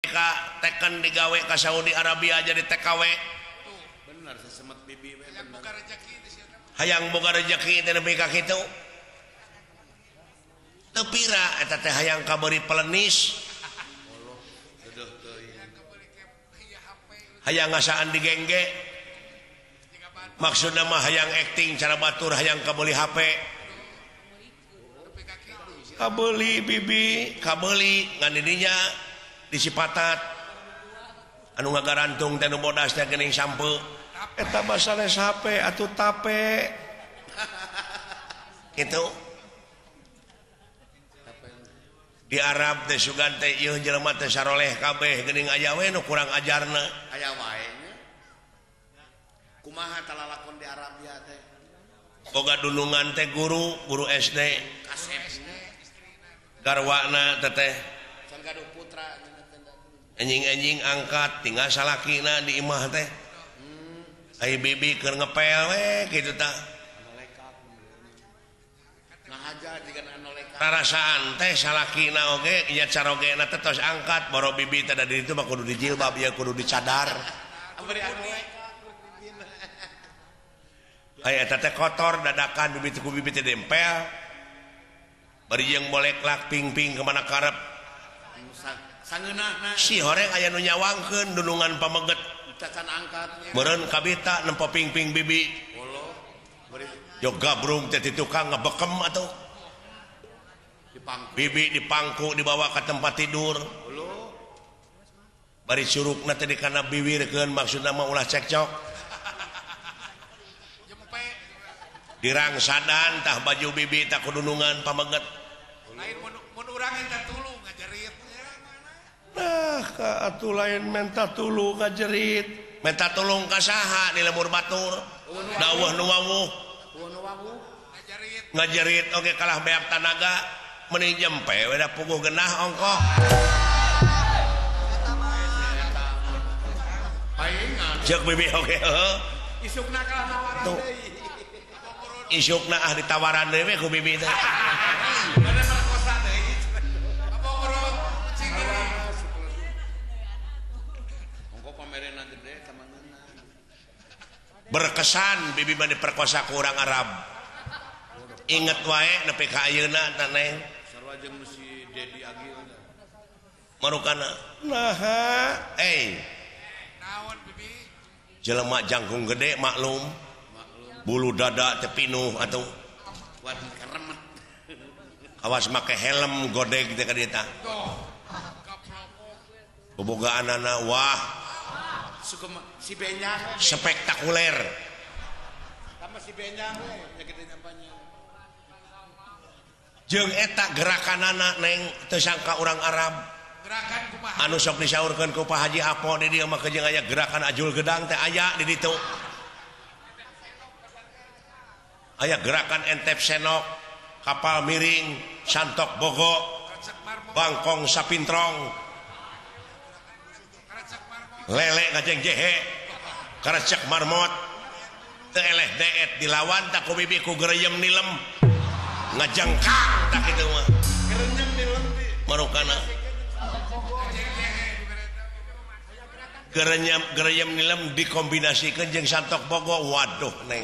Ka teken digawe ka Saudi Arabia jadi TKW. Bener sesemet bibi we bener. Hayang boga rezeki teh nepi ka kitu. Teu pira eta teh hayang kabeuri pelenis. Hayang ngasaan digengge. Maksudna mah hayang acting cara batur hayang kabeuli HP. Kabeuli bibi, kabeuli ngan didinya disipatat anu ngagarantung teh nu bodas teh geuning sampeu eta mah sanes HP atuh tape kitu di Arab teh sugan teh ieu jelema teh saroleh kabeh geuning aya we nu kurang ajarna aya wae nya kumaha talalakon di Arabia teh boga dunungan teh guru guru SD garwana teh can gaduh putra anjing-anjing angkat tinggal salakina di imah teh. Ai bibi keur ngepel we kitu tah. Rarasaan teh salakina oge nya carogena teh tos angkat boro bibi teh da di ditu mah kudu dijilbab ieu kudu dicadar. Ai eta teh kotor dadakan bibi teh ku bibi teh dempel. Bari jeung boleklak ping-ping ka mana karep. Si horeng aya nu nyawangkeun dunungan pameget meureun kabita nempo ping-ping bibi yo gabrung teh ti tukang ngebekem atuh bibi dipangku dibawa ka tempat tidur bari curugna teh dikana biwirkeun maksudna mah ulah cekcok dirangsadan tah baju bibi tah kudunungan pameget lain mun urang minta tulung ngajerit. Nah, ka atuh lain minta tulung ngajerit. Minta tulung ka saha di lemur batur. Daweuh nu wawuh. Ngajerit oge kalah beak tanaga meuni jempe we da puguh genah ongkoh. Ceuk bibi oge heuh. Isukna kalah nawaran deui. Isukna ah ditawaran deui we ku bibi teh. Berkesan bibi mah diperkosa ku urang Arab. Inget wae nepi ka ayeuna teh neng. Sarua jeung si Dedi Agil. Marukana naha eh. Naon bibi? Jelema jangkung gede maklum. Bulu dada teh pinuh atuh. Keremet. Awas make helm godeg teh ka dieu tah. Bobogaanana wah. Si Benyang spektakuler. Sama si Benyang we nya gede nyampanya. Jeung eta gerakanana neng teu sangka urang Arab. Gerakan kumaha? Anu sok disaurkeun ku Pak Haji Apo di dieu mah jeung aya gerakan ajul gedang teh aya di ditu. Aya gerakan entep senok, kapal miring, santok bogo, bangkong sapintrong, lele ngajeng jehe, karecek marmot, teu eleh deet dilawan tak ku bibi ku gereyem nilem, ngajengkang tak kitu mah. Gereyem nilem bi. Marukana. Gereyem gereyem nilem dikombinasikeun jeung santok bogo, waduh neng.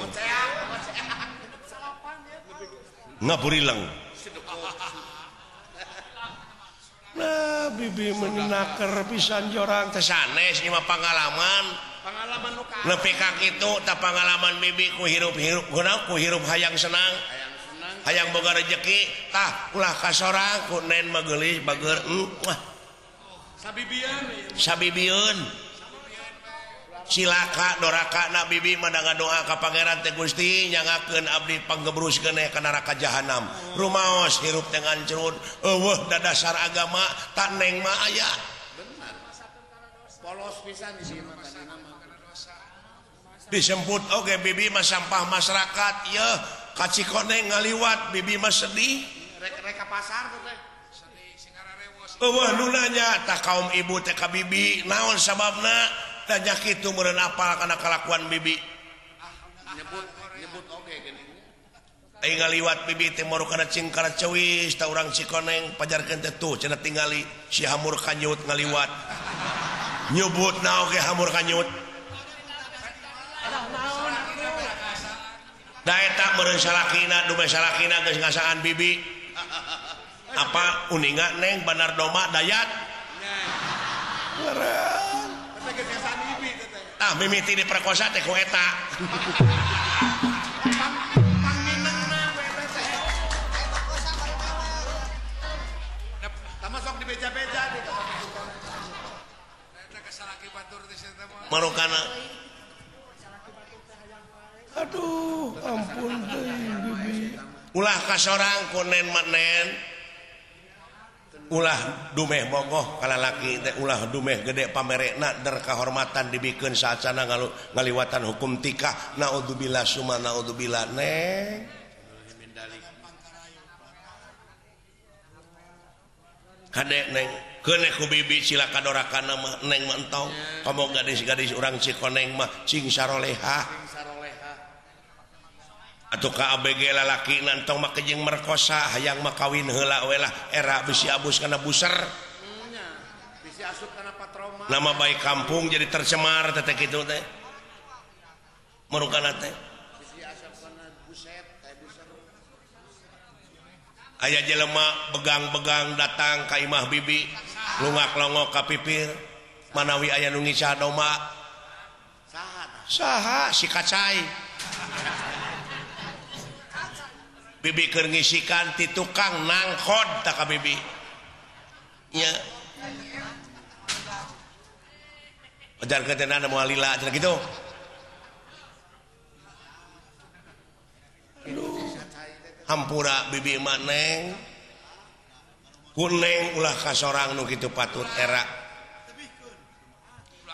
Ngaburileng. Nah, bibi menaker pisan jorang teh sanes ieu mah pangalaman. Pangalaman nu ka. Nepi ka kitu tah pangalaman bibi ku hirup-hirup kunaon ku hirup hayang senang. Hayang boga rejeki tah ulah ka sorang ku nen mah geulis bager wah. Sabibieun. Sabibieun. Cilaka doraka na bibi mah doa ka pangeran teh Gusti nyangakeun abdi panggebruskeun ka neraka jahanam. Rumaos hirup teh ngancrut eueuh dadasar agama tak neng mah aya. Benar. Polos pisan di mah tadina mah. Disebut oge bibi mah sampah masyarakat yeuh ka Cikoneng ngaliwat bibi mah sedih. Rek-rek ka pasar teh. Eueuh nu nanya tah kaum ibu teh ka bibi naon sababna? Tanya kitu meureun apal kana kalakuan bibi. Nyebut nyebut oge geuning. Ai ngaliwat bibi teh marukana cing karacewis ta urang Cikoneng pajarkeun teh tuh cenah tingali si hamur kanyut ngaliwat. Nyebut na oge hamur kanyut. Da eta meureun salakina dume salakina geus ngasaan bibi. Apa uninga neng Bandar Doma Dayat. Meureun. Tah mimiti diperkosa teh ku eta. Marukana. Aduh, ampun teuing bibi. Ulah kasorang ku nen manen. Ulah dumeh bogoh ka lalaki teh ulah dumeh gede pamerekna der kahormatan dibikeun saacana ngaliwatan hukum tikah. Naudzubillah summa naudzubillah neng. Kade neng keuneh ku bibi sila kadorakana mah neng mah entong. Komo gadis-gadis urang Cikoneng mah cing sarolehah. Atuh ka ABG lalaki nantong mah kejeng merkosa hayang mah kawin heula we lah era bisi abus kana buser. Bisi asup kana patroma. Nama baik kampung jadi tercemar teh kitu teh. Marukana teh. Bisi asup kana buset teh buser. Aya jelema begang-begang datang ka imah bibi lungak-longok ka pipir manawi aya nu ngica domba. Saha? Saha si kacai. Bibi keur ngisikan ti tukang nangkod ta ka bibi. Nya. Ajarkeun teh na moal lila cenah kitu. Aduh. Hampura bibi mah neng. Ku neng ulah ka sorang nu kitu patut era.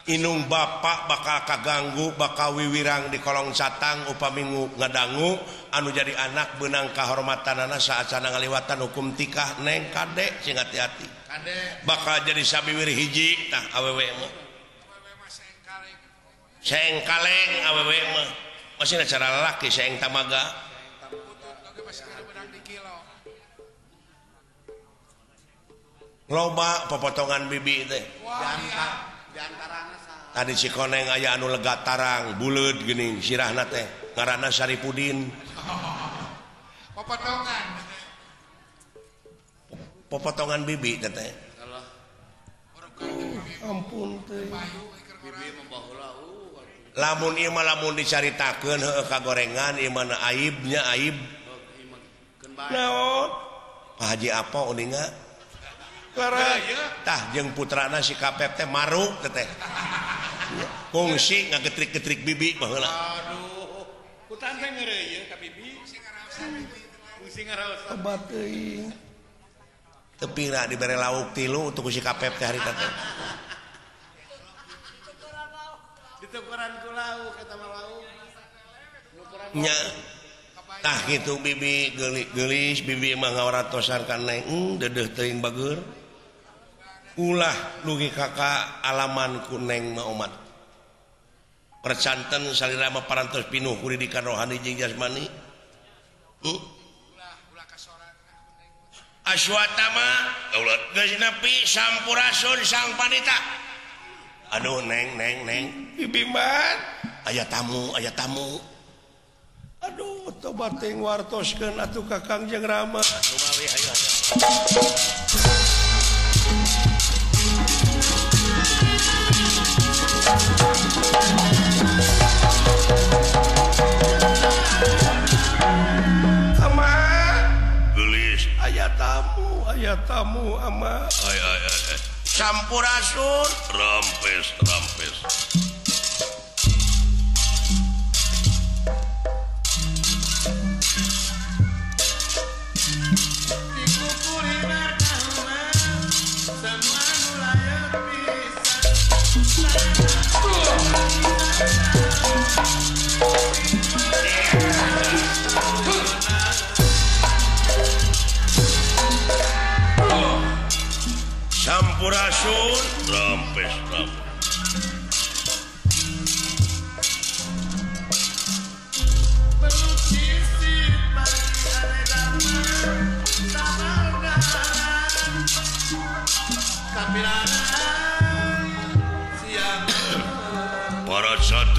Inung bapak bakal kaganggu bakal wiwirang di kolong catang upami ngadangu anu jadi anak benang kahormatanana saacana ngaliwatan hukum tikah neng kade sing hati-hati bakal jadi sabiwir hiji tah awewe mah sengkaleng awewe mah masih cara lalaki seng tamaga loba popotongan bibi teh tadi Cikoneng aya anu lega tarang buleud geuning sirahna teh ngaranna Saripudin. Popotongan. Popotongan bibi teh teh. Ampun teh. Bibi mah baheula lamun ieu mah lamun dicaritakeun heueuh kagorengan ieu mah aibnya aib. Naon? Pak Haji apa uninga? Tah jeung putrana si Kapep teh maruk teh teh. Kungsi ngagetrik-getrik bibi baheula. Aduh. Kutan teh ngeureuy ka bibi. Kungsi ngaraosan. Obat teuing. Teu pira dibere lauk tilu untuk si Kapep teh harita teh. Ditukeran ku lauk eta mah lauk. Nya. Tah kitu bibi geulis bibi mah ngawaratosan ka neng deudeuh teuing bageur. Ulah dugi kakak alaman ku neng mah omat. Percanten salira mah parantos pinuh ku didikan rohani jeung jasmani. Aswatama geus nepi sampurasun sang panita. Aduh neng neng neng bibi mah aya tamu aya tamu. Aduh tobat teuing wartoskeun atuh Kakang jeung Rama. Lumawi hayu hayu. Ama gelis aya tamu ama ay ay ay sampurasun rampes rampes. Sampurasun rampes rampes. Para satria.